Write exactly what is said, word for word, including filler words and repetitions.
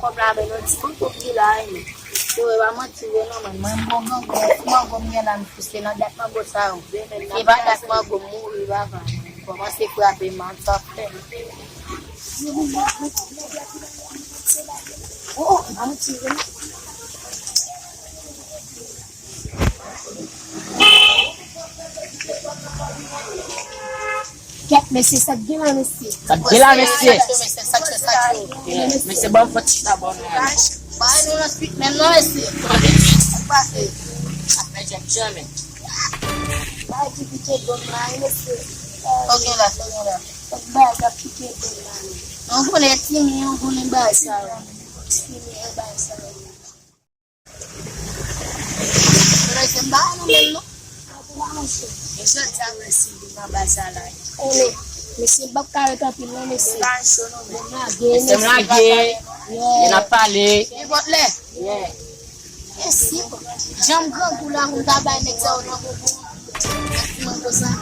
Kòm la, men yon ti mango ki la, men. Yo, e pa manti vre non, men mwen, m bon mango, mango m gen la, m fise nan dat mango sa yo. Se pa dat mango m mouri, papa. Kòmanse frape m, an sa fè. Oh, oh, manti vre non. Kèt, mesye, sa k gen la, mesye? Sa k gen la, mesye? Mesye, sa k fè, sa k fè. Mesye, ban m fòt chita bò nou an. Bay nou nan suit menm non, mesye. Sa k pase? Afè jèn janmen. Bay di pike bon la, mesye. Ok, la, ok, la. Bay sa pike bon la. Nou konnen timi, nou konnen bay sa. Timi, bay sa. Mesye, m pa wè nou menm non. Mesye, di a mesye, li nan bay sa la. Mesye, m p ap ka ret anpil non, mesye. Mesye, m lage, mesye. N ap pale. Nenpòt lè. Mesye, jan m grangou la, pou m ta bay nèg sa yo nan bobo. Nan ti mango sa.